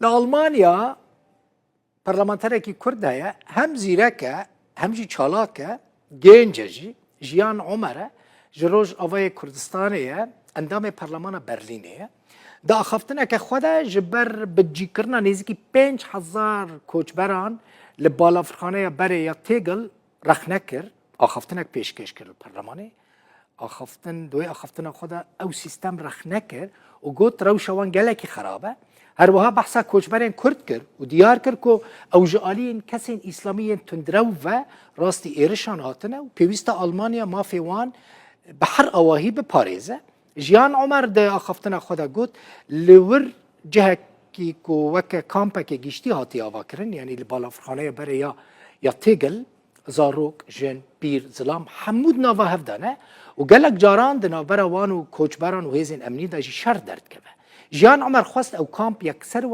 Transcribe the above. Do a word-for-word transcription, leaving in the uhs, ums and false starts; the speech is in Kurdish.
Li Almanya parlamenterekî Kurd heye, hem zîrek e, hem jî çalak e, gênc e jî, Jiyan Omer e, ji Rojavayê Kurdistanê ye, endamê Parlemana Berlînê ye. Di axaftineke xwe de ji ber bicîkirina nêzîkî pênc hezar koçberan li balafirxaneya berê ya Tegel rexne kir, axaftinek pêşkêş kir li Parlemanê. Axaftin, di wê axaftina xwe de ew sîstem rexne kir û got, rewşa wan gelekî xerab e. Her wiha behsa koçberên Kurd kir û diyar kir ku ew ji aliyên kesên îslamî yên tundrew ve rastî êrişan hatine û pêwîst e Almanya mafê wan bi her awahî biparêze. Jiyan Omer di axaftina xwe de got, li wir cihekî ku weke kampeke giştî hatiye avakirin, yanî li balafirxaneya berê ya, ya Tegel, zarok, jin, pîr, zilam, hemû di nava hev de ne û gelek caran di navbera wan û koçberan û hêzên emnî de jî şer derdikeve. Jiyan Omer xwest ew kamp yekser